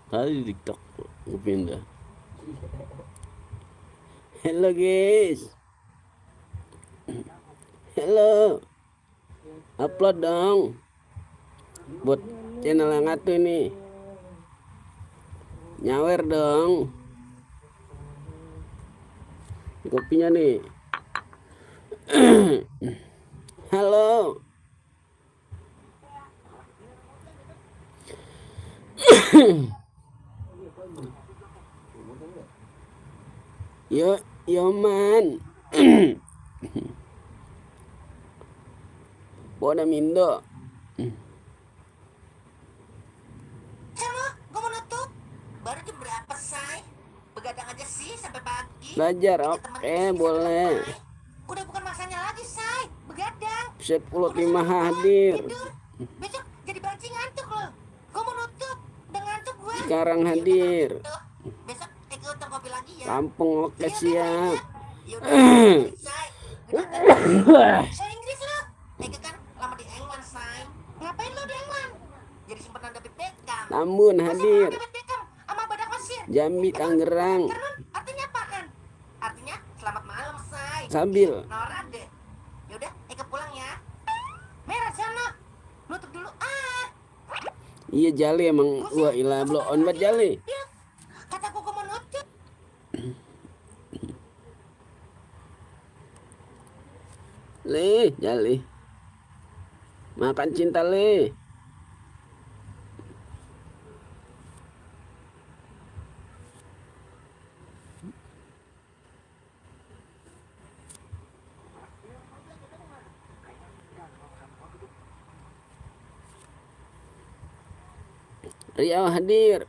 Tadi di TikTok gue pindah. Hello guys. Hello. Upload dong. Buat channel yang satu ini. Nyawer dong. Kopinya nih. Halo. Yo man. Bona Mindo. Halo, gue mau nutup. Baru jam berapa, say? Begadang aja sih sampai pagi. Belajar, Ikut oke, temen sih sampai boleh. lemai. Udah bukan masanya lagi, say. Begadang. Sepuluh Udah lima sana hadir. tidur. Besok jadi banci ngantuk loh. Gue mau nutup. Udah ngantuk gue. Sekarang Yaudah, hadir. kalau gitu, besok ikut kopi lagi ya. Lampung oke Iya, siap. Yaudah, say. Bahasa Inggris lo. Kan lama di England, say. Ngapain lo di England? Jadi simpanan David Beckham. Tambun hadir. David Beckham sama badak Mesir. Jambi Tangerang. Karena artinya apaan? Artinya selamat malam, say. Sabil. Norak deh. Yaudah, Eka pulang ya. Merah sana. Nutup dulu. Iya jali emang. Wah ilah blow on banget jali. Ya, kata koko mau nutup. Le jali. Makan cinta le. Riau hadir.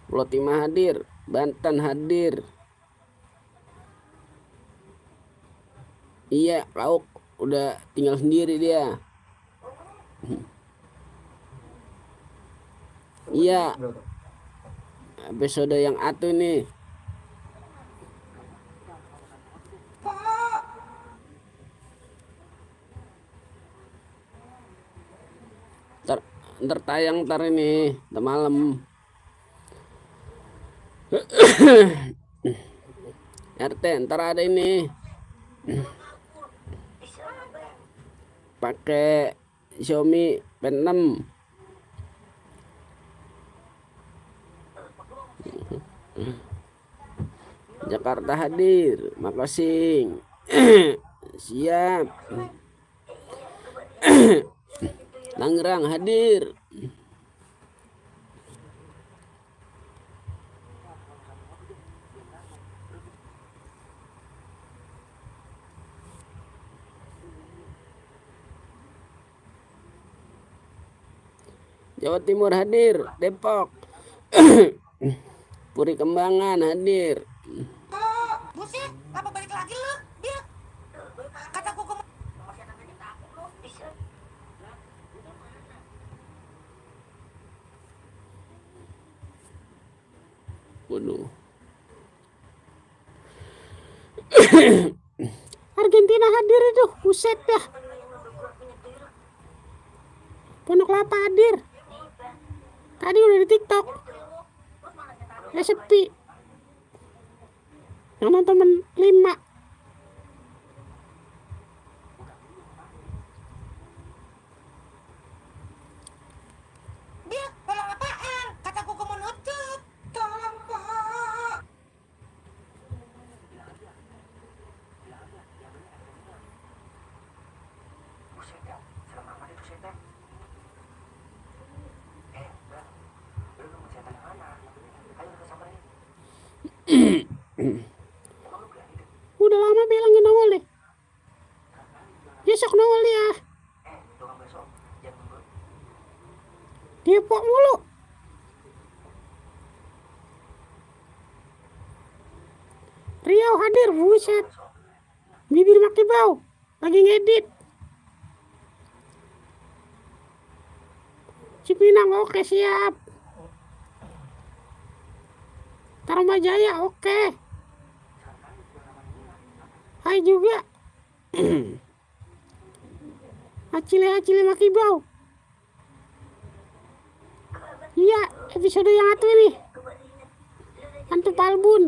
Pulau Timah hadir. Banten hadir. Iya, lauk udah tinggal sendiri dia. Iya. Episode yang atu nih. Ntar tayang ntar ini, ntar malam. RT ntar ada ini. Pakai Xiaomi Pen 6. Jakarta hadir, makasih. Siap. Tangerang hadir. Jawa Timur hadir. Depok. Puri Kembangan hadir. Buset, apa balik lagi lo? Dia kata koko mau. Waduh. Argentina hadir itu, buset dah. Pondok Lapa hadir. Tadi udah di TikTok. Ya sepi. Yang nonton 5. Dia tolong apaan? Kata koko mau nutup. Tolong, Pak. Udah lama bilangin awal deh. besok nongol ya. Tolong besok jam 2. Depok mulu. Riau hadir, buset. Bibir makin bau. Lagi ngedit. Cipinang oke siap. Tarumanjaya oke. Hai juga. Acile makibau. Iya, episode yang satu ini. Hantu Palbun.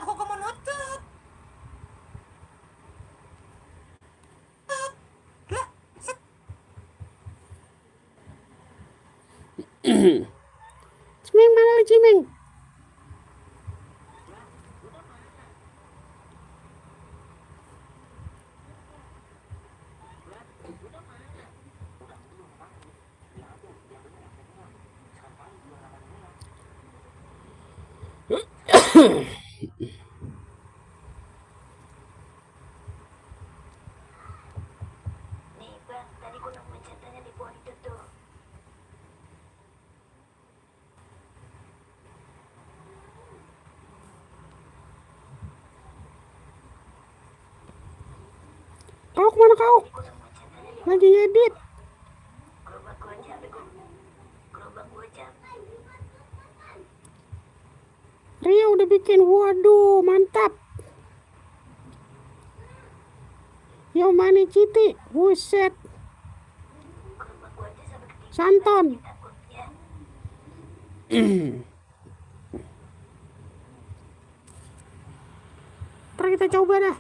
Aku gak mau nutup. Lah, set. Cimeng mana lu Cimeng? Nih bang, tadi gue nemuin centanya di pohon itu tuh. Kau kemana kau? Lagi ngedit. Gerobak gue aja, bego. Gerobak gue aja. Ria udah bikin, waduh mantap. Yo mani Citi, buset. Gerobak gue aja sampai ketiga. Santon. Takut ya. Ntar kita coba dah.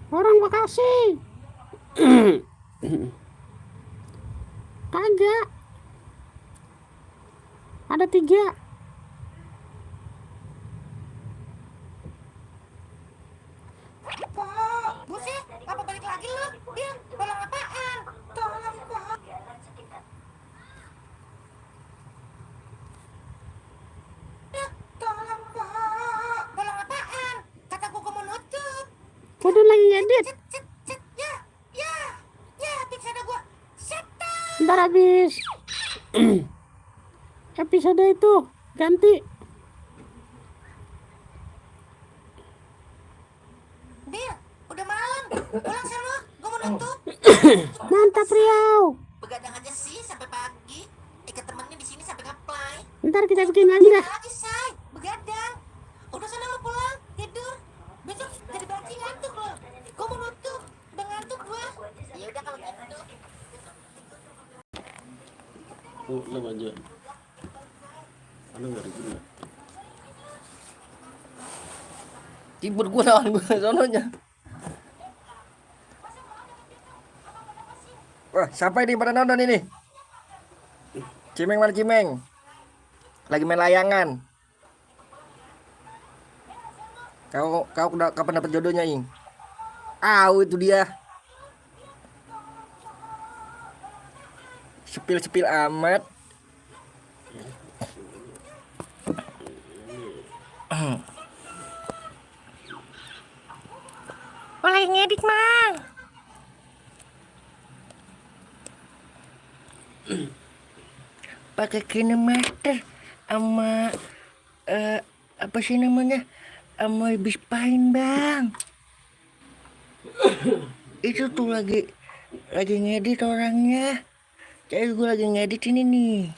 Orang Bekasi. Kagak. Ada 3. Pak, buset, apa balik lagi lu? Dia, tolong apaan? Tolong, Pak. Ya, tolong, Pak. Tolong apaan? Kata gua mau nutup. Waduh lagi ngedit. Cet, cet, ya, pingsan gua. Setan. Ntar habis episode itu ganti. Bil, udah malam. Pulang sana, gua mau nutup. Mantap Riau. Begadang aja sih sampai pagi. Ikat temennya di sini sampai ngeplay. Ntar kita bikin lagi dah. Lagi say, begadang. Udah sana lu pulang, tidur. Besok jadi baki ngantuk lo. Gua mau nutup, udah ngantuk gua. Ya udah kalau gitu. Oh, lo maju. Ano nggak ada guna? Cibur gue lawan gue sononya. Wah, siapa ini pada nonton ini? Cimeng mana Cimeng? Lagi main layangan. Kau udah kapan dapat jodohnya, Ing? Itu dia. Sepil amat. Lagi ngedit mang. Pakai KineMaster sama apa sih namanya? Sama Bispain, Bang. Itu tuh lagi ngedit orangnya. Jadi gue lagi ngedit ini nih.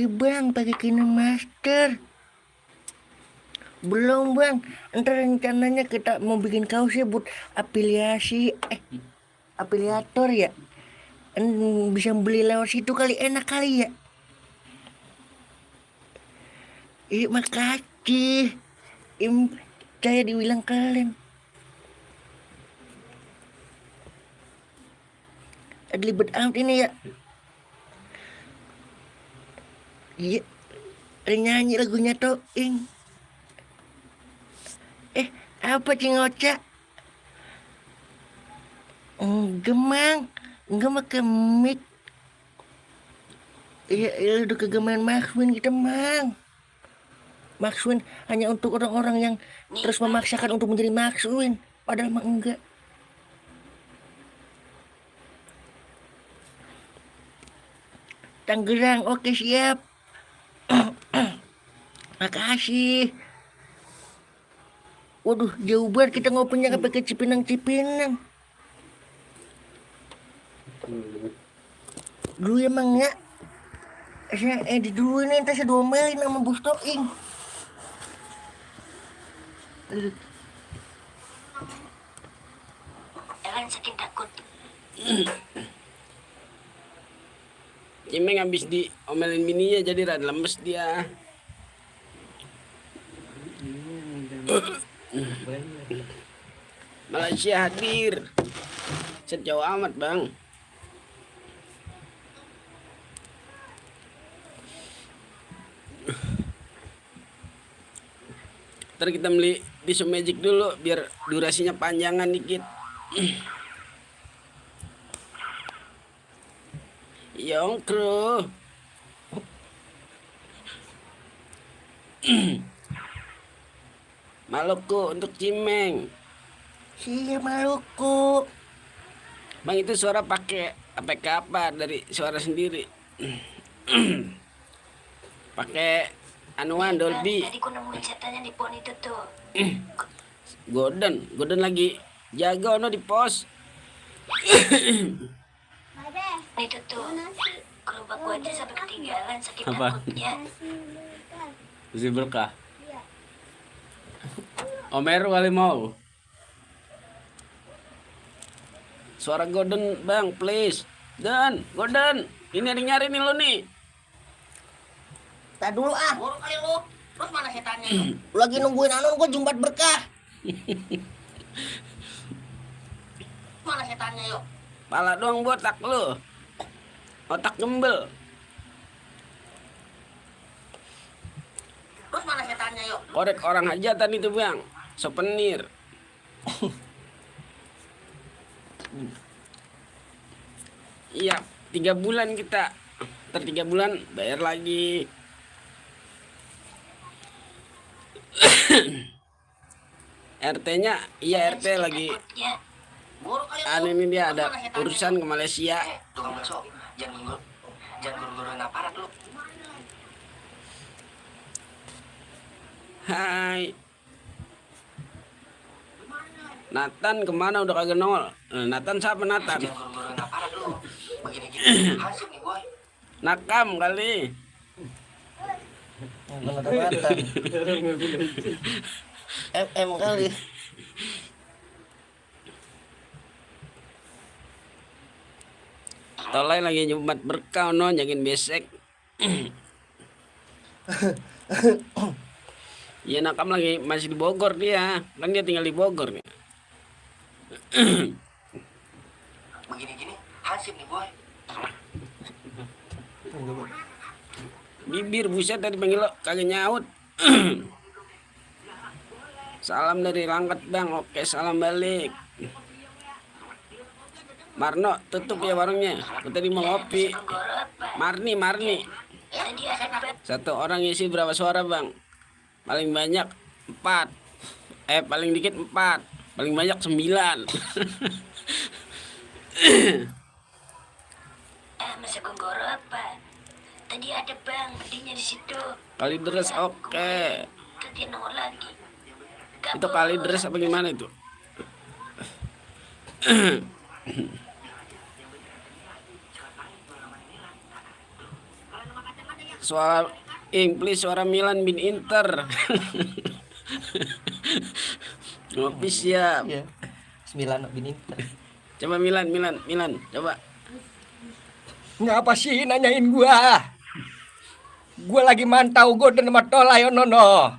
Bang, pakai KineMaster. Belum bang, ntar rencananya kita mau bikin kaos ya buat afiliasi, afiliator ya. Bisa beli lewat situ kali, enak kali ya. Makasih. Saya dibilang kalian. Libet amat ini ya. Iya. Nyanyi lagunya Toing. Apa sih ngocak? Enggak mang. Enggak pakai mic. Iya, udah kagak main Maxwin kita mang. Maxwin hanya untuk orang-orang yang terus memaksakan untuk menjadi Maxwin. Padahal mah enggak. Tangerang, oke siap. Makasih. Waduh, jauh banget kita ngopinya sampai ke Cipinang. Dulu emang ya. Saya dulu ini entah saya domelin sama Bos Toing. Jangan sakit takut. Cimeng habis diomelin bininya jadi rada lemes dia. Malaysia hadir. Sejauh amat bang. Ntar kita beli tisu magic dulu biar durasinya panjangan dikit. Yongkro. Maluku untuk Cimeng. Siap Maluku. Bang itu suara pakai APK apa dari suara sendiri? Pakai anuan Dolby. Tadi ku nemuin setannya di pohon itu tuh. Gordon lagi jaga ono di pos. Itu tuh. Gerobak gua aja sampai ketinggalan saking Apa? takutnya. Mesti berkah. Omer kali mau. Suara Gordon bang, please. Gordon, ini ada nyari nih lo nih. Tak dulu ah. Buruk kali lu. Terus mana setannya yuk? Lagi nungguin Anon gua jumbat berkah. Mana setannya yuk? Pala doang botak lo. Otak gembel. Terus mana setannya yuk? Korek orang hajatan itu bang. Souvenir. Iya, 3 bulan kita. Ntar 3 bulan bayar lagi. RT-nya, iya RT lagi. Takutnya. Buruk kali lu. Anu ini dia Terus ada mana setannya, urusan yuk? ke Malaysia. Tukang bakso, jangan guru-guruin aparat lu. Hai. Nathan kemana udah kagak nongol? Nathan siapa Nathan? Jangan guru-guruin aparat lu. Begini-gini, hasil nih boy. Nakam kali. MM kali. Tolai lagi Jumat berkah no jagain besek. Iya Nakam lagi masih di Bogor dia. Kan dia tinggal di Bogor nih. Begini-gini, hasil nih boy. Bibir buset tadi panggil lo kagak nyaut. Salam dari Langkat bang. Oke salam balik. Marno tutup ya warungnya. Aku tadi mau ngopi. Tenggoro apa? Marni. Tadi ada apa? Satu orang isi berapa suara bang? Paling banyak 4. Paling dikit 4. Paling banyak 9. Masa tenggoro apa? Tadi ada bang, gedenya di situ. Kali deres oke. Tadi nongol lagi. Itu kali deres apa gimana itu? Suara please suara Milan bin Inter. Ngopi siap. Iya. 9 bini. Coba Milan, coba. Ngapa sih nanyain gua? Gua lagi mantau goden sama tolai nono.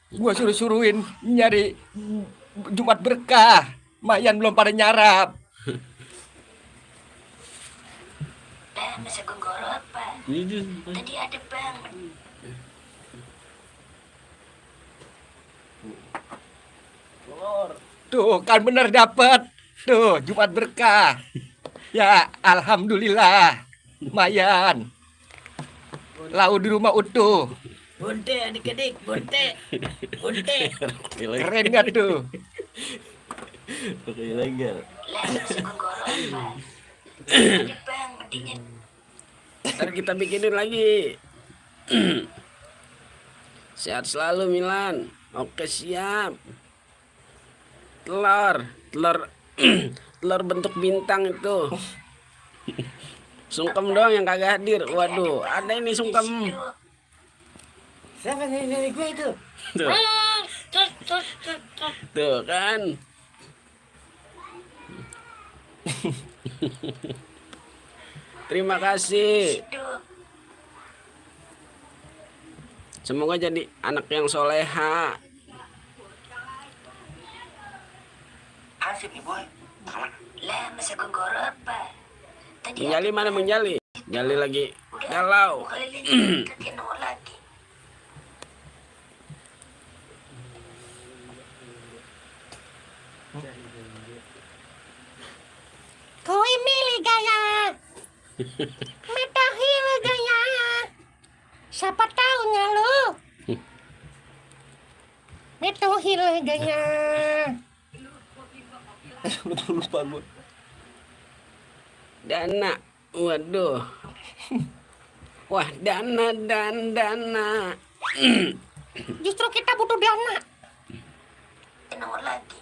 Gua suruh-suruhin nyari Jumat berkah. Mayan belum pada nyarap. Bang, masa gonggoro apa? Tadi ada bang. Tuh kan bener dapet. Tuh Jumat berkah. Ya alhamdulillah. Mayan. Lau di rumah utuh. Bunte adik-adik, bunte. Bunte. Keren gak tuh? Lah, masa gonggoro apa? Ada bang, mendingan. Ntar kita bikinin lagi. Sehat selalu Milan. Oke siap. Telur telur bentuk bintang itu. Sungkem doang yang kagak hadir. Waduh, ada ini sungkem. Siapa dari gue itu? Tuh, tuh kan. Terima kasih. Semoga jadi anak yang soleha. Asik nih boy. Lah, masa gonggoro apa? Tadi Menjali mana menjali? Jali lagi galau. keliling dia nongol lagi. Kau ini gaya. Metahil gaya. Siapa tahunya lu? Metahil gaya. Lupa gue. Dana. Waduh. Wah, dana. Justru kita butuh dana. Dia nongol lagi.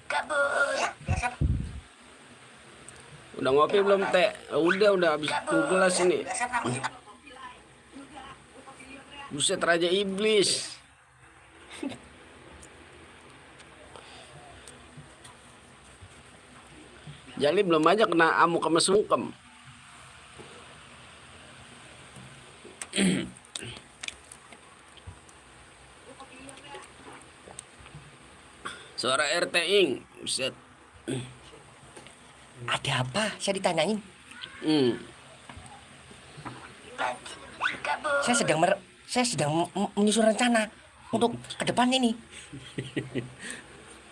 Kabur. Udah ngopi belum, Teh? Udah habis 2 gelas ini. Buset, Raja Iblis. Jali belum aja kena amuk sama sungkem. Suara RT Ing. Buset. Ada apa? Saya ditanyain. Kabur. Saya sedang menyusun rencana untuk ke depan ini.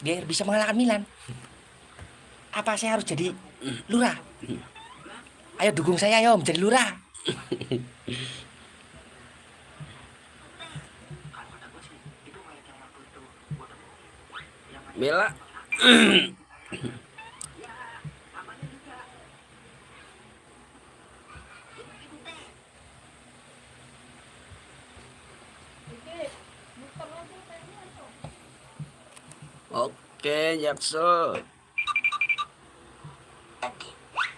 Biar bisa mengalahkan Milan. Apa saya harus jadi lurah? Ayo dukung saya ayo menjadi lurah. Bella. Oke, Jaksel.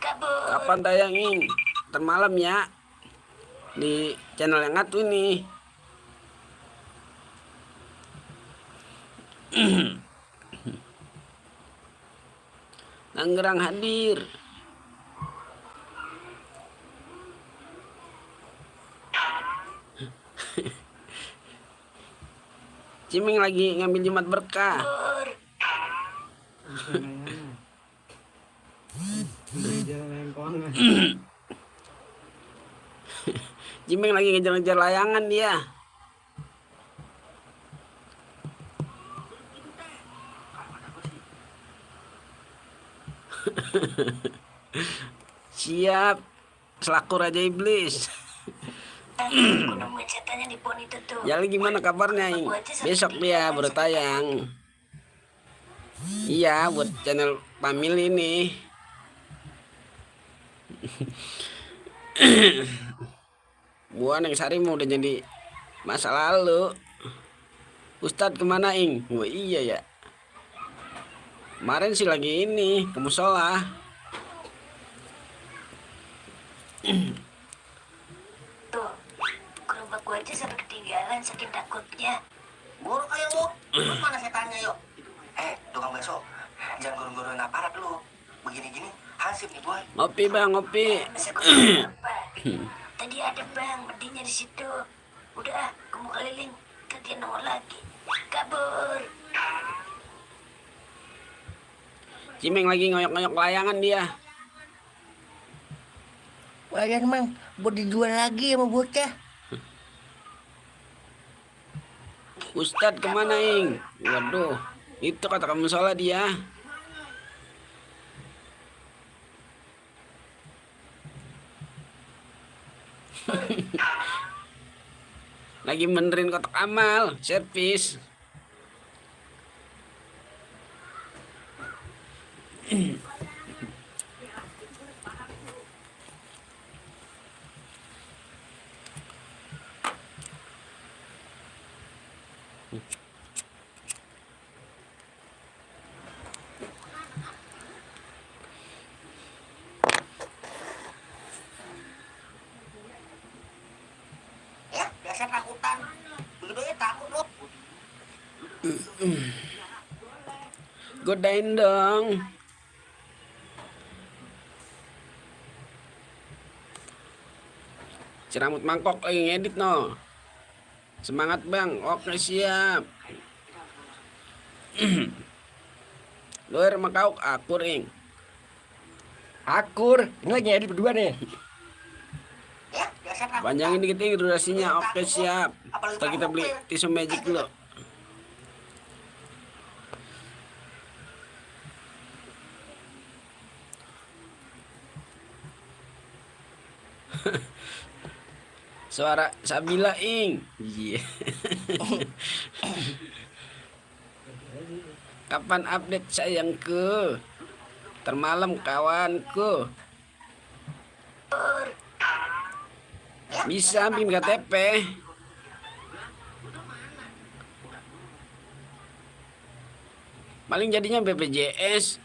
Kabur. Kapan tayangin? Ntar malam ya. Di channel yang satu ini. Tangerang hadir. Ciming lagi ngambil Jumat berkah. Ciming lagi ngejar-ngejar layangan dia. Siap. Selaku Raja Iblis. Aku nemuin setannya di pohon itu tuh. Jali gimana kabarnya, Ing? Besok dia baru tayang. Iya, buat channel Pamil ini. Buan yang Sari mau udah jadi masa lalu. Ustadz kemana, Ing? Wah iya ya. Kemarin sih lagi ini ke musola. Tuh, gerobak gua aja sampai ketinggalan saking takutnya. Buruk ayo lu. Lu mana setannya yuk? Tukang bakso. Jangan gurung-gurungin aparat lu. Begini-gini hansip nih boy. Ngopi bang, ngopi. Masa gonggoro apa? Tadi Tadi ada bang, medinya di situ. Udah, kamu keliling, gantian nomor lagi. Kabur. Cimeng lagi ngoyok-ngoyok layangan dia. Layan mang, buat dijual lagi sama bocah. Ustadz kemana ing? Waduh, itu kata kamu salah dia. Lagi benerin kotak amal, servis. Ya, biasa takutan. Begitu ya takut lu. Godain dong. Si rambut mangkok lagi ngedit no. Semangat bang, oke siap. Doer sama kau akur ing. Akur, ini lagi edit berdua nih. Ya, biasa takutan. Panjangin dikit ing durasinya, oke siap. Apalagi Ntar kita beli tisu magic dulu. Suara Sabila ing. Iya. Kapan update sayangku? Termalam kawanku. Bisa bikin KTP. Paling jadinya BPJS.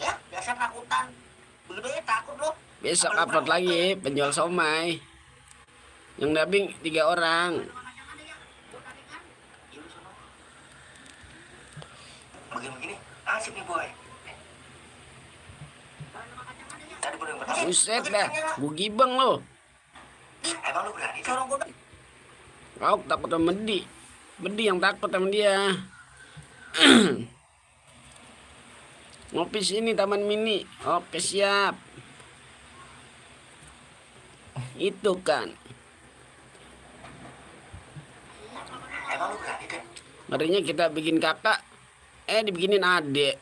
Ya, biasa takutan. Begitu ya takut lu. Besok upload lagi penjual somai. Yang dubbing 3 orang. Begini-begini, asik nih boy. Tadi baru yang pertama. Buset dah, bugi bang lo. Emang lu berani? Sorong gua. Kau takut sama Medi. Medi yang takut sama dia. Ngopi sini Taman Mini. Oke siap. Itu kan. Emang lu berani kan? Ngerinya kita bikin kakak. Dibikinin adek.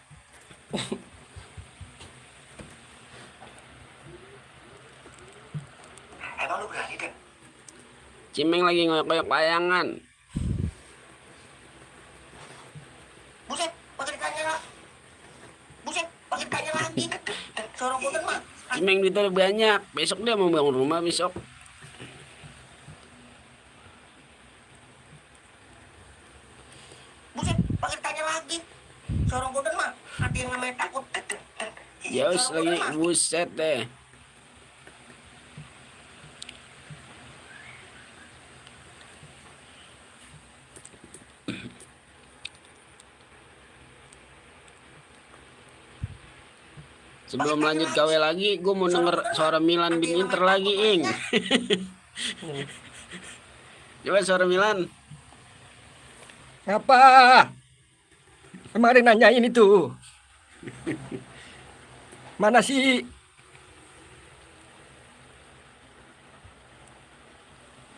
Emang lu berani kan? Cimeng lagi ngoyok-ngoyok layangan. Buset, pakai ditanya lah. Buset, pakai ditanya lagi. Sorong gua kan mah. Cimeng duitnya banyak. Besok dia mau bangun rumah besok. Buset, pakai ditanya lagi. Sorong gua kan mah. Ada yang namanya takut. Yos Sorong lagi gua kan mah. buset deh. Sebelum lanjut gawe lagi, gue mau denger suara Milan bin Inter lagi, ing. Coba suara Milan. Apa? Kemarin nanyain itu. Mana sih?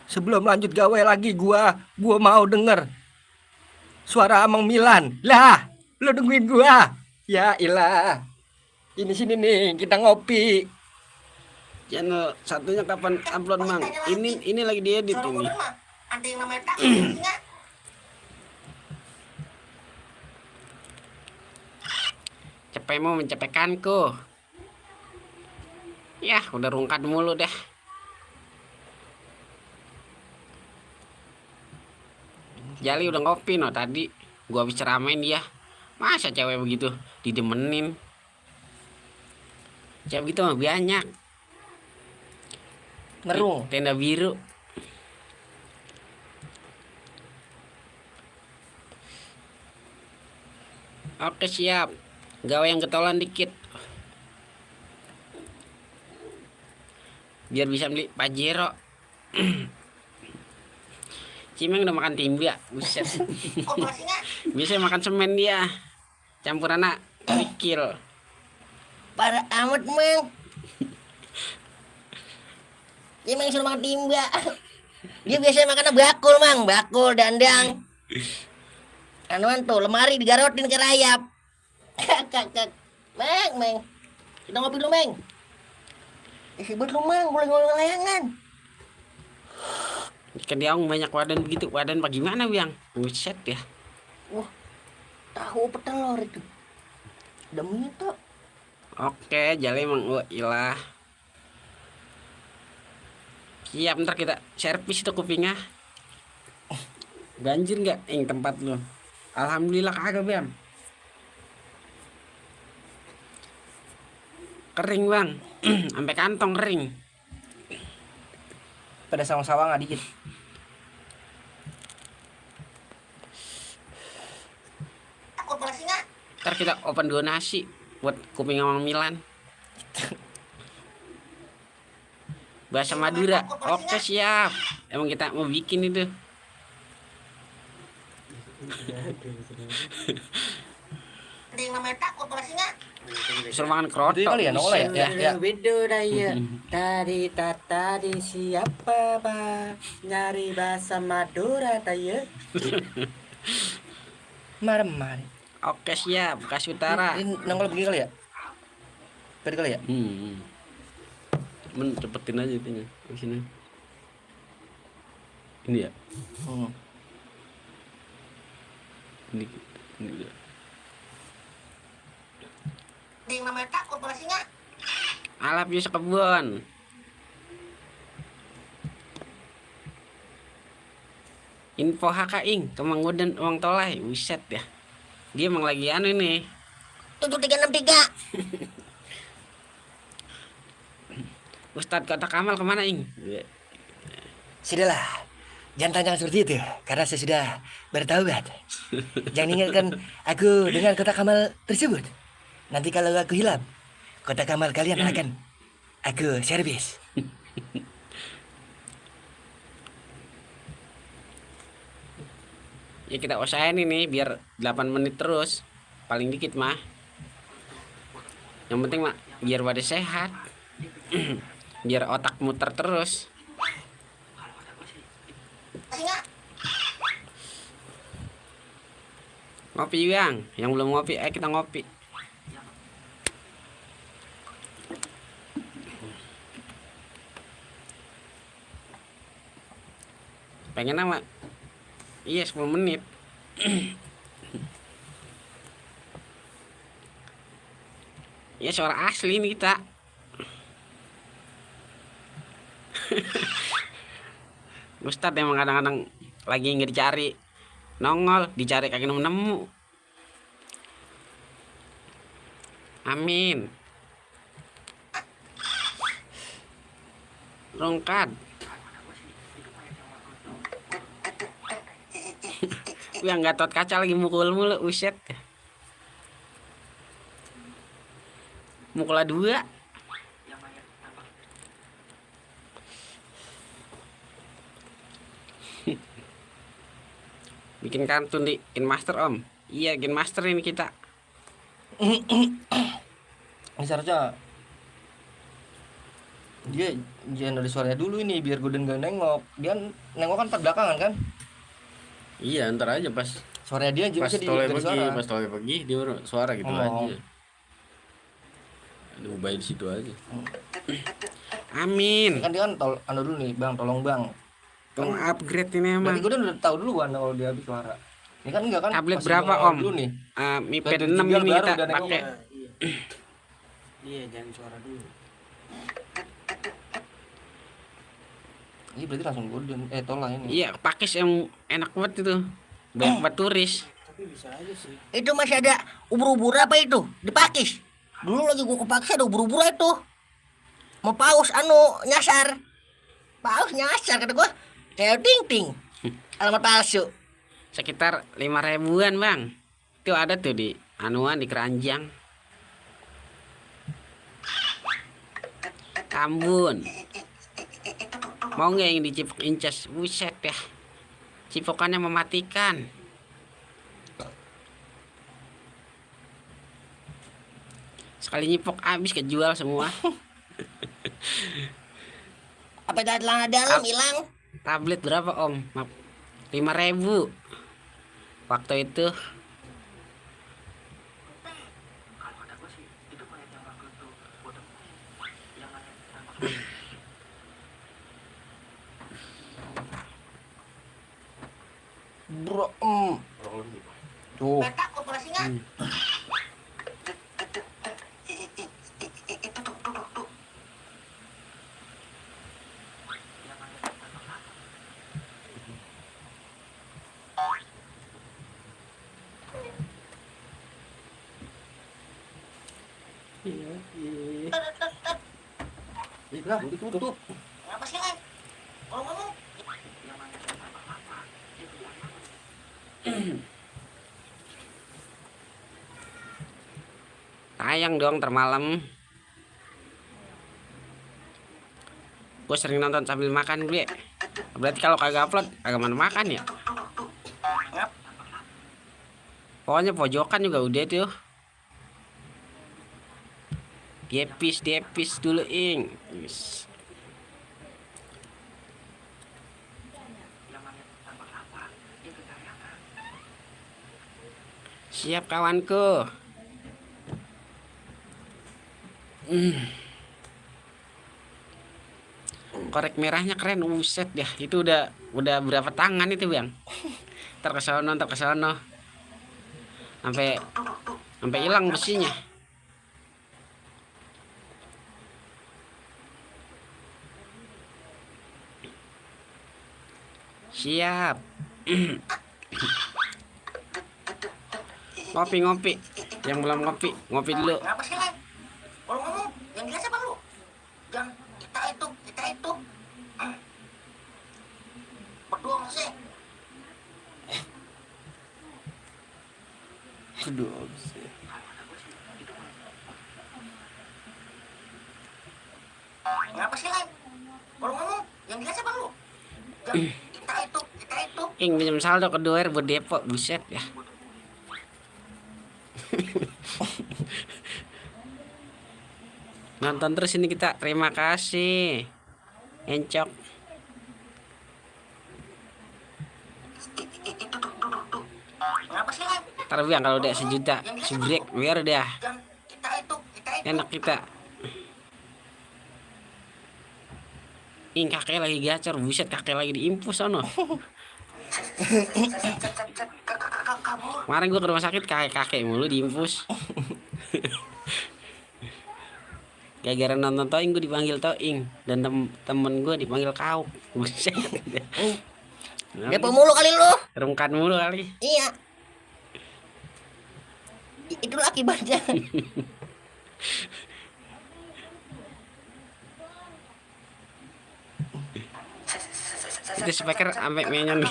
Sebelum lanjut gawe lagi gua mau denger suara Amang Milan. Lah, lu nungguin gua. Ya ilah. Ini sini nih, kita ngopi. Channel satunya kapan upload, Mang? Ini lagi diedit Sorong ini. gua kan mah. Ada yang namanya takut. Ingat. Cepemu mencepekanku. Ya, udah rungkat mulu dah. Jali udah ngopi no tadi. Gua habis ceramain dia. Masa cewek begitu didemenin? Cewek gitu mah banyak. Ngerung. Tenda biru. Oke siap. Gawe yang ketolan dikit. biar bisa beli Pajero. Cimeng udah makan timba, buset. Operasinya Biasanya makan semen dia, campuran anak kerikil. Parah amat, Mang. Dia Mang suruh makan timba. Dia biasanya makan bakul, Mang. Bakul, dandang. Anuan tuh, lemari digarotin ke rayap. Kakak. Mang. Kita ngopi dulu, Mang. Hebat lu, Mang. Boleh ngomong layangan. Kan dia banyak wadan begitu, wadan bagaimana biang? Buset ya. Wah, tahu apa telur itu? Demi itu. Oke, jale emang ilah. Siap, ntar kita servis itu kupingnya. Banjir nggak tempat lu? Alhamdulillah kagak bang. Kering bang, sampai kantong kering. Pada sawang-sawang nggak dikit. operasinya Ntar kita open donasi buat kuping sama Milan. Bahasa Madura. Oke siap. Emang kita mau bikin itu. ada yang namanya tak operasinya. Suruh makan kroto. Itu kali ya, nongol ya? Buset Ya. Video daya tadi siapa nyari bahasa Madura taya. Marem. Oke siap, Bekasi Utara. Ini nongol begini kali ya? Tadi kali ya? Men cepetin aja itunya. Di sini. Ini ya. Hmm. Ini ya. Ada yang namanya tak operasinya. Alap Yus kebun. Info HK Kemanggudan uang tolai. Buset ya. Dia emang lagi anu ini. 7363. Ustadz Kota Kamal kemana ing? Sudahlah, jangan tanya seperti itu, karena saya sudah bertaubat. Jangan ingatkan aku dengan kota Kamal tersebut. Nanti kalau aku hilang, kota Kamal kalian akan aku servis. Ya kita usahain ini biar 8 menit terus. Paling dikit mah. Yang penting mah biar pada sehat. Biar otak muter terus. Operasinya Ngopi bang, yang belum ngopi, kita ngopi. Pengen nama? Iya 10 menit. Ya suara asli ini kita. Ustadz emang kadang-kadang lagi nggak dicari, nongol dicari kagak nemu. Amin. Rongkat. Yang Gatot Kaca lagi mukul mulu, uset. Mukul 2. Bikin kartun di Master om. Iya Master ini kita. Ini seharusnya dia jangan dari suaranya dulu ini biar gue gak nengok. Dia nengok kan 4 belakangan kan? Iya ntar aja pas Suaranya dia juga bisa dari suara. pas toleh pergi dia baru suara gitu Oh. aja. Diubah di situ aja. Amin. Kan dia kan anu dulu nih, Bang, tolong Bang. Tolong upgrade ini emang. Berarti gue udah tahu dulu kan kalau dia habis suara. Ini kan enggak kan? Tablet masih berapa nongol om? Dulu nih. Mi Tablet Pad 6 juga ini baru kita udah nengok. pakai. Iya jangan suara dulu. Iya berarti langsung golden tolak ini. Iya pakis yang enak banget itu. Banyak buat turis. Tapi bisa aja sih. Itu masih ada ubur-ubur apa itu? Dipakis. Dulu lagi gua kepakis ada ubur-ubur itu. Mau paus nyasar. Paus nyasar kata gua. Kayak ting. Alamat palsu. Sekitar 5.000-an bang. Itu ada tuh di anuan di Keranjang. Tambun. Mau nggak yang dicipok incas? Buset ya. Cipokannya mematikan. Sekali nyipok habis kejual semua. Apa itu celana dalam hilang? Tablet berapa om? 5.000 waktu itu. Bro, tuh. Petak operasinya. Itu tuh. Lah, ditutup. Kenapa sih, Lai? Kalau ngomong. Tayang dong termalam. Gue sering nonton sambil makan gue. Berarti kalau kagak upload kagak mana makan ya. Pokoknya pojokan juga udah tuh. Diepis dulu ing. Yes. Siap kawanku. Korek merahnya keren, buset ya. Itu udah berapa tangan itu bang? Ntar kesono. Sampai hilang besinya. Siap. Ngopi. Yang belum ngopi dulu. Kenapa sih, Lai? Kalau ngomong, yang jelas apa lu? Jangan kita itu. Berdua sih. Aduh. Kenapa sih, Lai? Kalau ngomong, yang jelas apa lu? Jangan kita itu. Ing pinjam saldo ke doer buat depok, buset ya. Nonton terus ini kita, terima kasih. Encok. Kenapa sih, Lai? Ntar bilang kalau udah 1 juta subrek biar dah Jangan kita itu. enak kita. Ing kakek lagi gacor, buset kakek lagi diimpus sono. Kabur. Kemarin gua ke rumah sakit kakek mulu diimpus. Gara-gara nonton Toing gue dipanggil Toing dan temen gue dipanggil Kau. Buset. Depo mulu kali lu. Rungkan mulu kali. Iya. Itulah akibatnya. Itu speaker sampai menyon.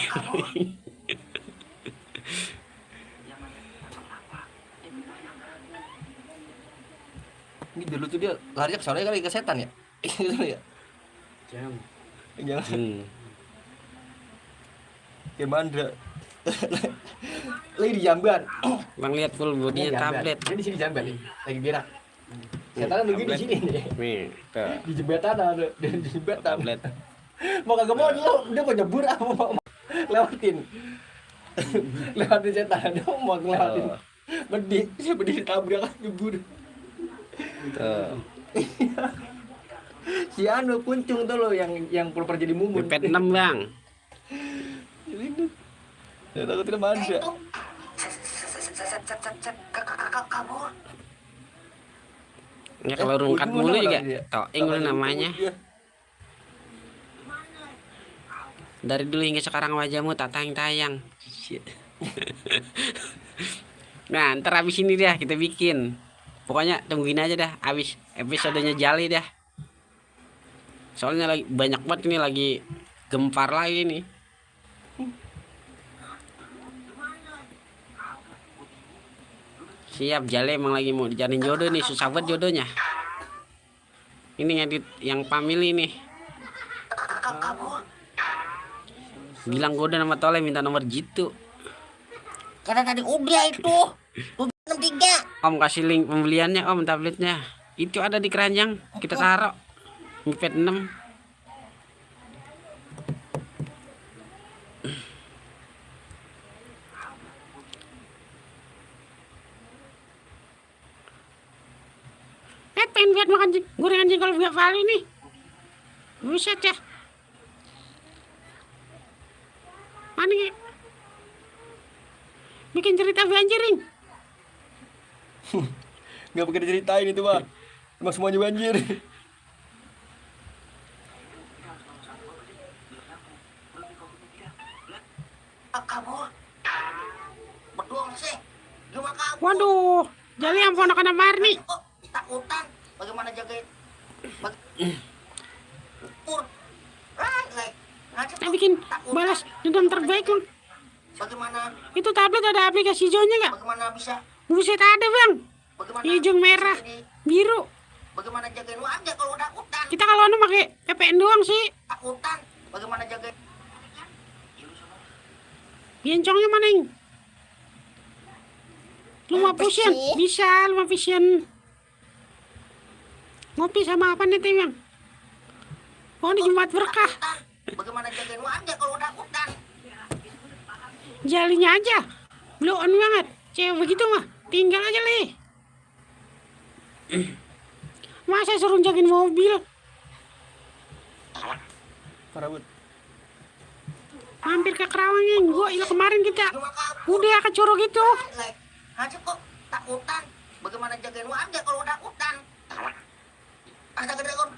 Ini dulu tuh dia larinya ke sana kali ke setan ya. Gitu ya. Jangan. Kayak Mandra. Lagi di jamban. Bang lihat full bodinya tablet. Dia di sini jamban nih. Lagi berak. Setan nunggu di sini nih. Nih, tuh. Di jembatan ada, di jembatan. Tablet. Mau kagak mau dia mau nyebur apa mau lewatin. Lewatin setan, dia mau ngelewatin. Bedi tabrak nyebur. Tuh. Si anu kuncung tuh lo yang pura jadi mumun. Pet 6 bang. Ya takut tidak Mandra. Kabur. Ya kalau rungkat mulu juga Toing lu namanya. Dari dulu hingga sekarang wajahmu tak tayang-tayang. Nah ntar abis ini dah kita bikin. Pokoknya tungguin aja dah abis episodenya Jali dah. Soalnya lagi banyak banget ini, lagi gempar lagi nih. Siap, Jali emang lagi mau dijalin jodoh nih, susah banget jodohnya. Ini ngedit yang family nih. Akang kabur. Bilang gue udah nama Tole minta nomor jitu. Karena tadi udah itu. 63. Om kasih link pembeliannya om tabletnya. Itu ada di keranjang. Kita taruh. Mi Pad 6. Pengen lihat makan gorengan jengkol Via Vali nih. Buset ya. Mana ya? Bikin cerita banjiring. Nggak pakai diceritain itu mah. Emang semuanya banjir. Kabur. Berdua sih. Gimana kabur? Waduh, jadi yang ponakan Marni. Oh, takutan. Bagaimana jagain? Pur. Kita bikin balas dendam terbaik bang. Bagaimana? Itu tablet ada aplikasi hijaunya nggak? Bagaimana bisa? Buset ada bang. Bagaimana? Hijau merah, biru. Bagaimana jagain warga kalau udah takutan? Kita kalau anu pakai VPN doang sih. Takutan. Bagaimana jagain? Bencongnya mana ing? Lumah fusion, bisa lumah fusion. Ngopi sama apa nih bang? Oh ini Jumat berkah. Bagaimana jagain warga kalau udah takutan? Jalinya aja, blow on banget. Cewek begitu mah, tinggal aja leh. Masa suruh jagain mobil? Parah banget. Hampir ke Kerawang yang gua ilah kemarin kita udah ke Coro gitu. Aja kok takutan. Bagaimana jagain warga kalau udah takutan? Astaga dragon.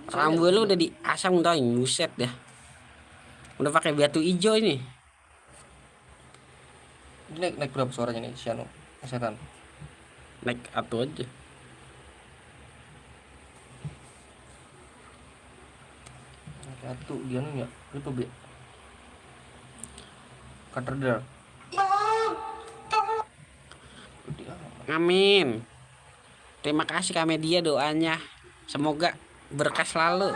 Rambut lu udah diasam toh, buset dah. Udah pakai batu hijau ini. Ini naik berapa suaranya nih si Anu? Setan. Naik atu aja. Naik satu dia anu ya. Itu be. Katedral. Amin. Terima kasih Kak Media doanya. Semoga berkah selalu.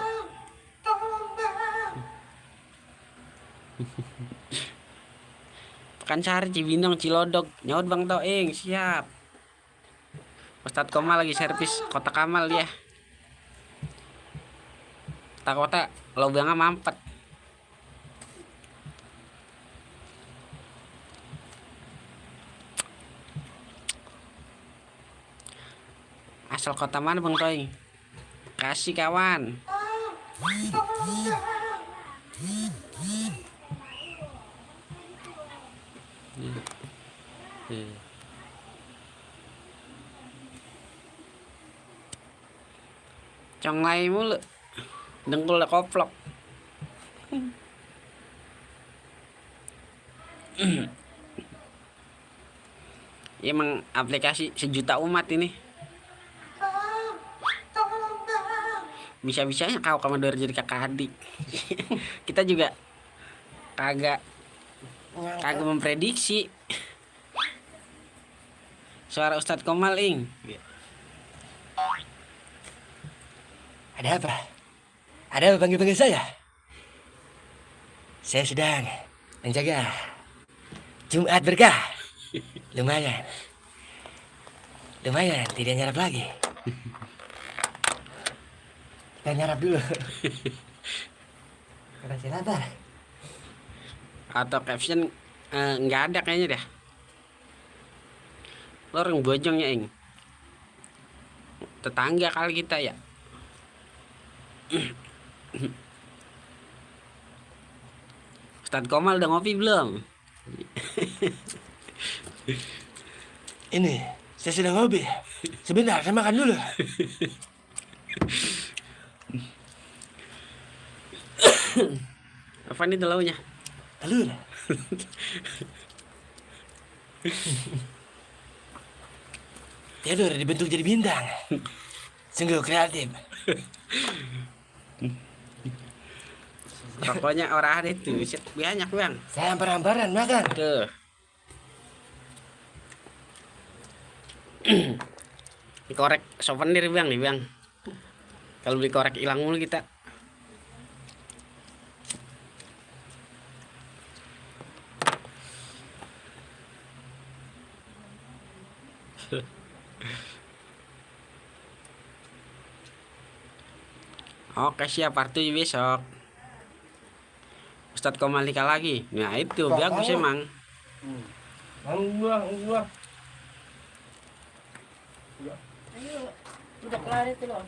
Pekansari, Cibinong, Cilodog, nyaut Bang Toing, siap. Ustadz Komal lagi servis Kota Kamal ya. Kota lobangnya mampet. Asal kota mana Bang Toing? Kasih kawan. Conglai mulu. Dengkul koplok. Emang aplikasi sejuta umat ini. Bisa-bisanya kau Commodore jadi kakak adik. Kita juga kagak memprediksi. Suara Ustadz Komal ing. Ada apa? Ada apa panggil-panggil saya? Saya sedang menjaga Jumat berkah. Lumayan. Lumayan, tidak nyarap lagi. Kita nyarap dulu. Karena saya lapar. Atau caption nggak ada kayaknya dah. Lo orang bojongnya ing. Tetangga kali kita ya. Ustadz Komal udah ngopi belum? Ini, saya sudah ngopi. Sebentar, saya makan dulu. Apa nih telurnya? Telur. Tidur dibentuk jadi bintang. Sungguh kreatif. Pokoknya orang ada itu banyak bang. Saya hampar-hamparan makan. Tuh. Korek souvenir bang nih bang. Kalau beli korek hilang mulu kita. Oke siap party besok. Ustadz Komalika lagi. Nah itu bagus emang. Gua. Ayo, udah kelar itu loh.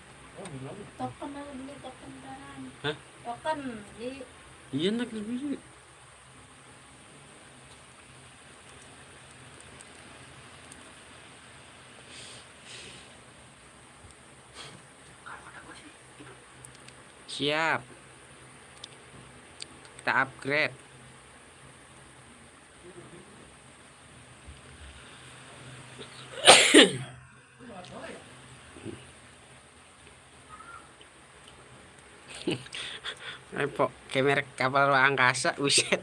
Token aja beli token beneran. Hah? Token di Iya nak lebih. Siap. Kita upgrade. Repot kayak merek kapal luar angkasa, buset.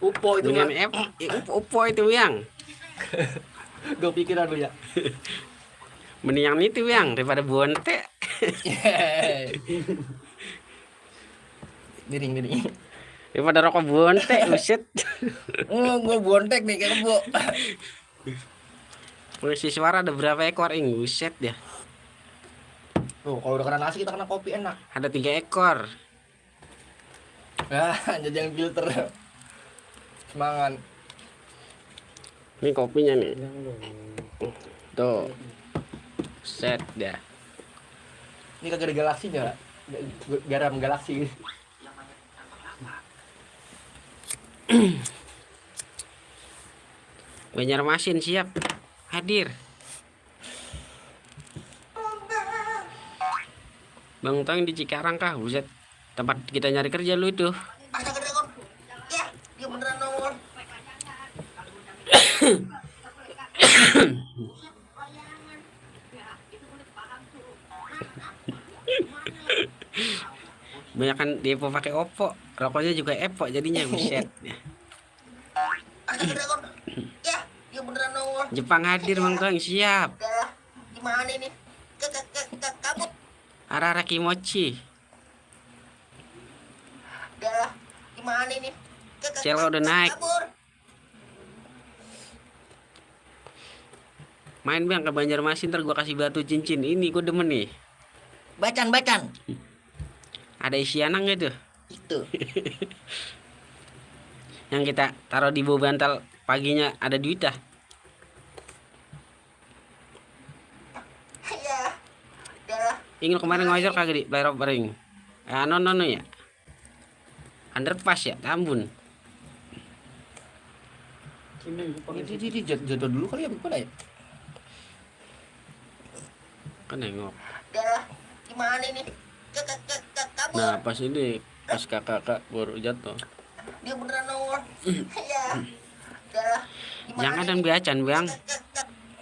Upo itu Dengan kan. Upo itu yang. Gue pikiran lu ya. Mendingan itu yang daripada bonte. Miring. Daripada rokok bonte, buset. Gue bontek nih kayak kebo. Pengisi suara ada berapa ekor ing, buset ya. Tuh, kalau udah kena nasi kita kena kopi enak. Ada 3 ekor. Nah, jajan filter. Semangat. Ini kopinya nih. Tuh. Set dah. Ini kagak ada galaksinya. Garam galaksi. Banjarmasin siap hadir. Bang Tang di Cikarang kah, buset. Tempat kita nyari kerja lu itu. Astaga Dragon. Ya, dia beneran nongol. Banyak kan Depo pakai Oppo, rokoknya juga Epo jadinya buset. Astaga Dragon. Ya, dia beneran nongol. Jepang hadir Bang Tang siap. Udah, gimana ini? Kabut. Arara Kimochi. Udah, gimana ini? Celo udah naik. Kabur. Main Bang ke Banjarmasin ntar gua kasih batu cincin. Ini gua demen nih. Bacan. Ada isianan gitu. Itu. Yang kita taruh di bawah bantal paginya ada duitah. Ya. Udah. Ingin kemarin ngojol kagak di Player of Ring. No ya. Underpass ya, Tambun. Ini jatuh dulu kali ya, gimana ya? Kan nengok. Udah, gimana ini? Kabur. Nah pas ini pas kakak baru jatuh. Dia beneran nongol. Ya. Udah. Jangan dan biacan Bang.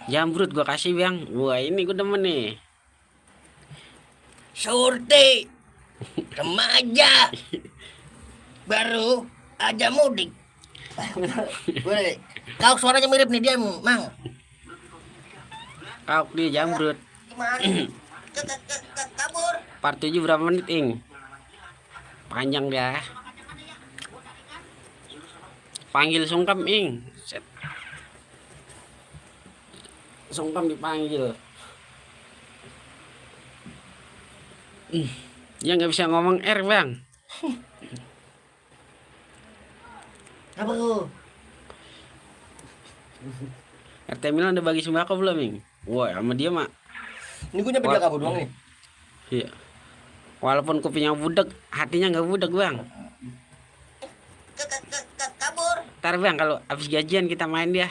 Jambrut gua kasih Bang. Wah ini gua demen nih. Surti. Remaja. Baru aja mudik. Boleh. Kau suaranya mirip nih dia, Mang. Kau dia jambrut. Gimana? Kabur. Part 7 berapa menit ing? Panjang dah. Panggil sungkem ing. Set. Sungkem dipanggil. Dia nggak bisa ngomong R Bang. Apa tuh? RT Milan udah bagi sembako belum ing? Wah sama dia mak. Ini gue nyampe dia kabur doang nih. Iya. Walaupun kopinya budek, hatinya nggak budek Bang. Kabur. Ntar Bang kalau habis gajian kita main dia.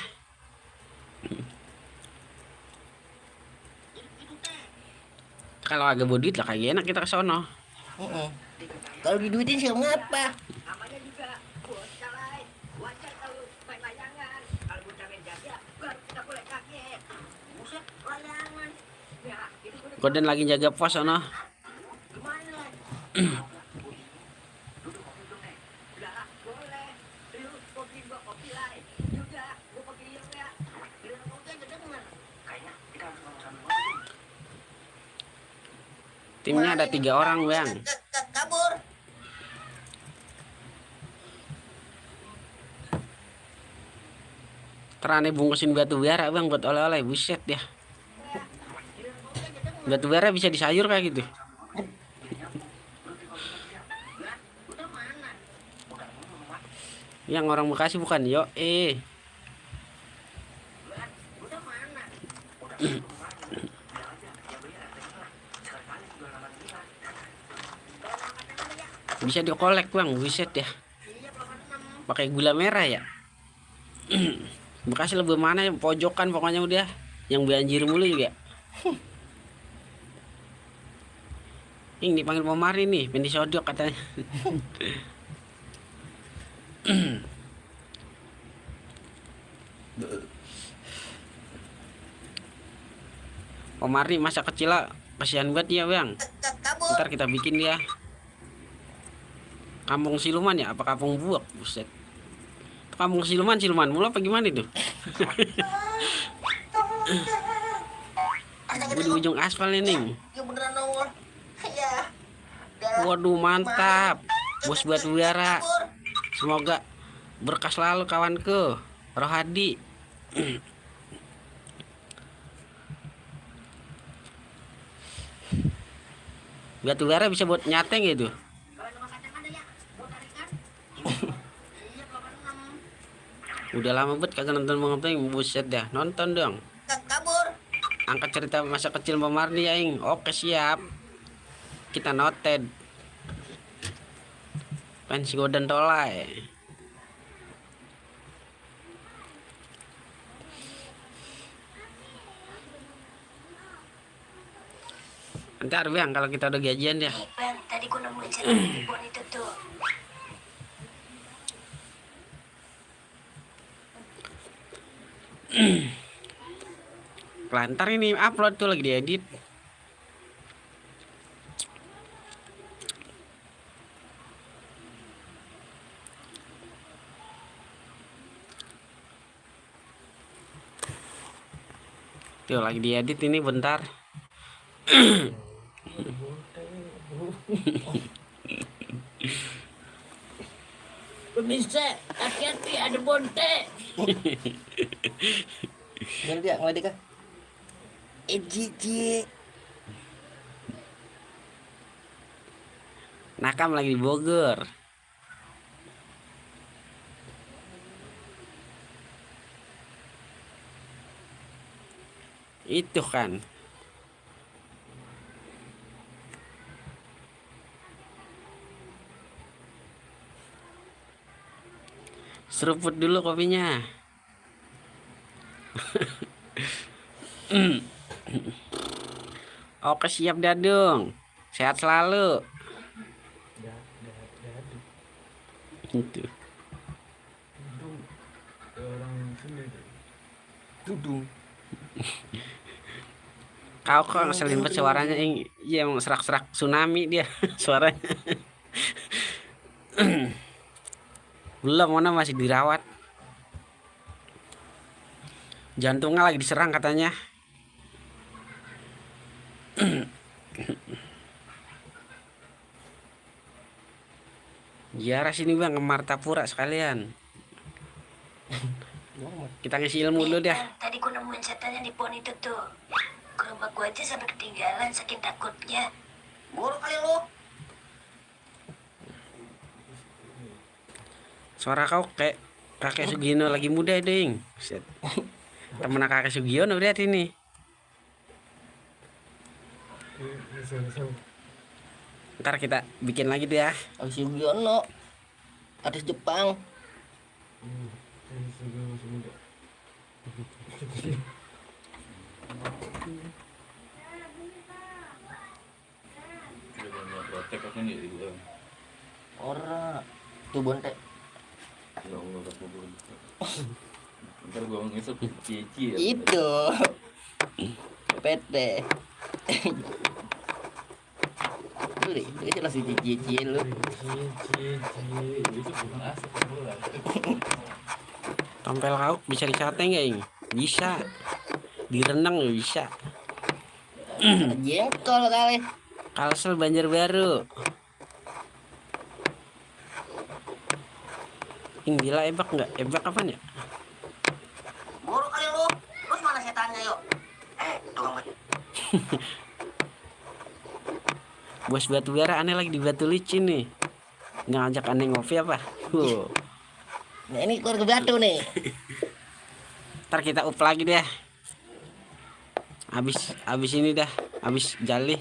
Kalau agak bodit lah kagak enak kita ke sono. Kalau diduitin sih ngapa? Goden lagi jaga pos sono. Timnya ada 3 orang bang. Kabur. Terane bungkusin batu bara bang buat oleh-oleh, buset ya. Batu bara bisa disayur kayak gitu. Yang orang Bekasi bukan yo bisa dikolek bang, buset ya. Pakai gula merah ya. Bekasi lebih mana pojokan pokoknya udah, yang banjir mulu juga. Ini dipanggil pemari nih, pengen disodok katanya. Pemari masa kecil lah, kasihan banget ya bang. Kabur. Ntar kita bikin dia kampung siluman ya, apa kampung buak, buset. Kampung siluman mulu apa gimana itu? Di ujung aspal ini. Ya beneran nongol. Ya. Waduh mantap, bos batu bara. Kabur. Semoga berkah selalu kawanku, Rohadi. Batu bara bisa buat nyateng gitu. Udah lama banget kagak nonton Bang Openg, buset dah. Nonton dong. Kabur. Angkat cerita masa kecil Pemardi ya ing. Oke siap. Kita noted. Pensi Golden Tolai. Ntar bang kalau kita udah gajian ya. Nih bang, tadi gua nemuin setan di pohon itu tuh. Lantar ini upload tuh lagi diedit. Tuh lagi diedit ini bentar. Pemirsa, hati-hati ada bonte. Gimana dia ngeledek kah? Cici. Nakam lagi di Bogor. Itu kan. Seruput dulu kopinya. Oke siap Dadung. Sehat selalu. Itu. Dudung. Kau kok ngeselin banget suaranya yang iya emang serak-serak tsunami dia suaranya. Belum mana masih dirawat. Jantungnya lagi diserang katanya. Ziarah sini bang ke Martapura sekalian. Kita ngisi ilmu dulu dah. Bang, tadi gua nemuin setannya di pohon itu tuh. Gerobak gua aja sampai ketinggalan saking takutnya. Buru kali lu. Suara kau kayak kakek Sugiono lagi muda ding. Set. Temen kakek Sugiono lihat ini. Ntar kita bikin lagi deh ya. Alis Yugiono. Artis Jepang. Ora. Tuh bontek. Ntar gua ngisep cici ya. Itu. PT. Lu deh, itu langsung cici lu. Itu bukan asap bulan. Tompel kau bisa dicateng nggak ing? Bisa. Direndang nggak bisa. Jengkol kali. Kalsel Banjarbaru. Gila ebak nggak? Ebak apaan ya? Buruk kali lu. Terus mana setannya yuk? Tukang Bos batu bara aneh lagi di Batu Licin nih. Nggak ngajak aneh ngopi apa? Nah ini keluarga batu nih. Ntar kita up lagi deh. Abis ini dah. Abis jali.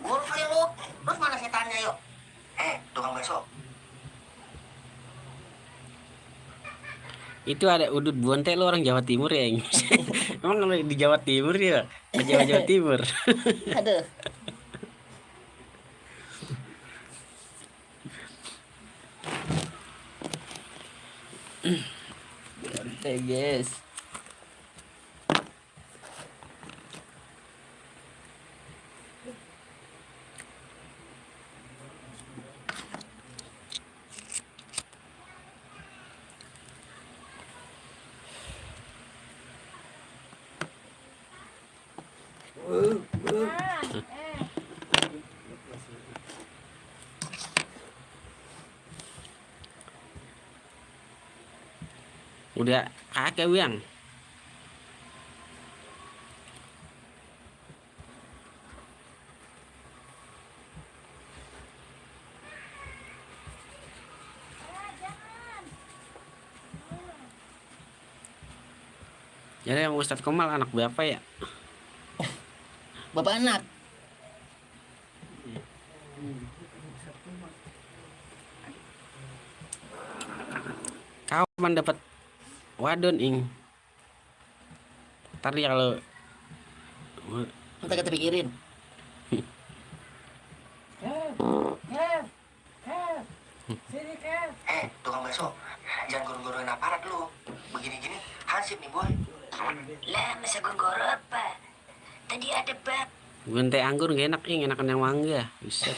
Buruk kali lu. Terus mana setannya yuk? Tukang bakso. Itu ada udut bonte lo orang Jawa Timur ya. Yang? Emang kalau di Jawa Timur ya? Ke Jawa Timur. Aduh. Bonte guys. Udah kakek biang. Jadi yang Ustadz Komal anak berapa ya? Bapak anak. Kapan dapat wadon ing? Ntar dia kalau Ntar kita pikirin. Tukang bakso. Jangan goro-goroin aparat lu. Begini-gini hansip nih boy. Lah, masa gue goro apa? Tadi ada bab. gunte anggur gak enak ing, enakan yang mangga. Bisa.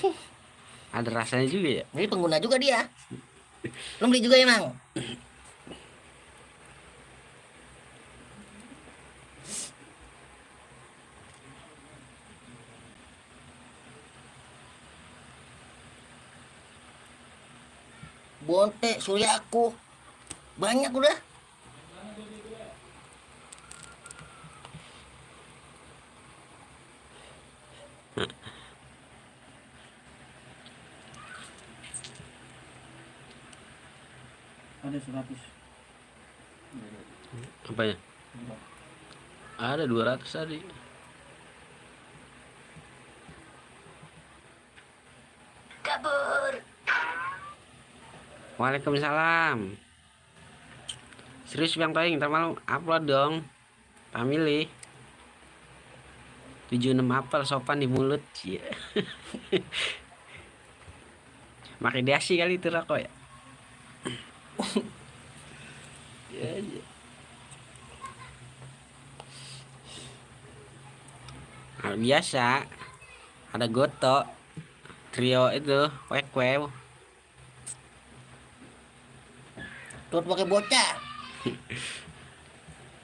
Ada rasanya juga ya. Ini pengguna juga dia. Lu beli juga emang? Bonte, Suryaku. Banyak udah. Ada 100. Apanya? Ada 200 tadi. Kabur. Waalaikumsalam. Serius Bang Toing, ntar malam upload dong. Family. 76 apel sopan di mulut. Cie. Makai dasi kali itu rokok ya. Ya, ya. Nah, biasa ada goto trio itu wek. Tuh pakai bocah.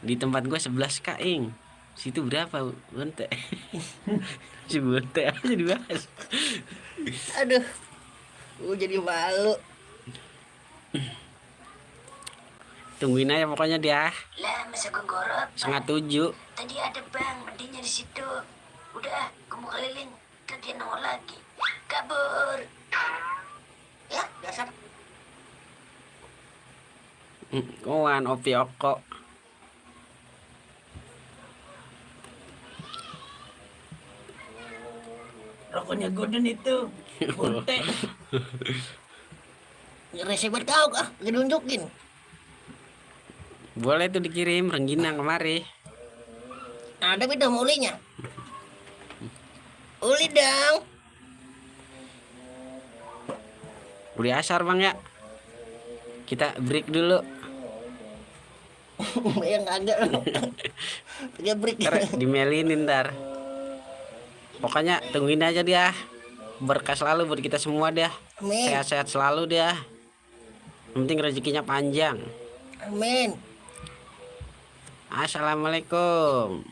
Di tempat gue 11 ing. Situ berapa bonte? Si bonte aja dibahas. Aduh. Jadi malu. Tungguin aja pokoknya dia. Lah, masa gue goro apa? 6:30. Tadi ada bang, mendingnya di situ. Udah, gue mau keliling. Kan dia nongol lagi. Kabur. Ya, dasar. Kawan opi oko. Rokoknya Gordon itu. Bonte. Rese buat kau ah, nunjukin. Boleh tuh dikirim rengginang kemari. Ada beda mau ulinya. Uli dong. Udah asar bang ya. Kita break dulu. Yang agak. Dia break. Ntar dimelinin ntar. Pokoknya tungguin aja dia. Berkah selalu buat kita semua dah. Amin. Sehat-sehat selalu dia. Yang penting rezekinya panjang. Amin. Assalamualaikum.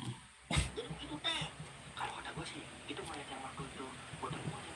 Jadi begitu teh. Kalau kata gue sih, itu mayat yang waktu itu gue temuin.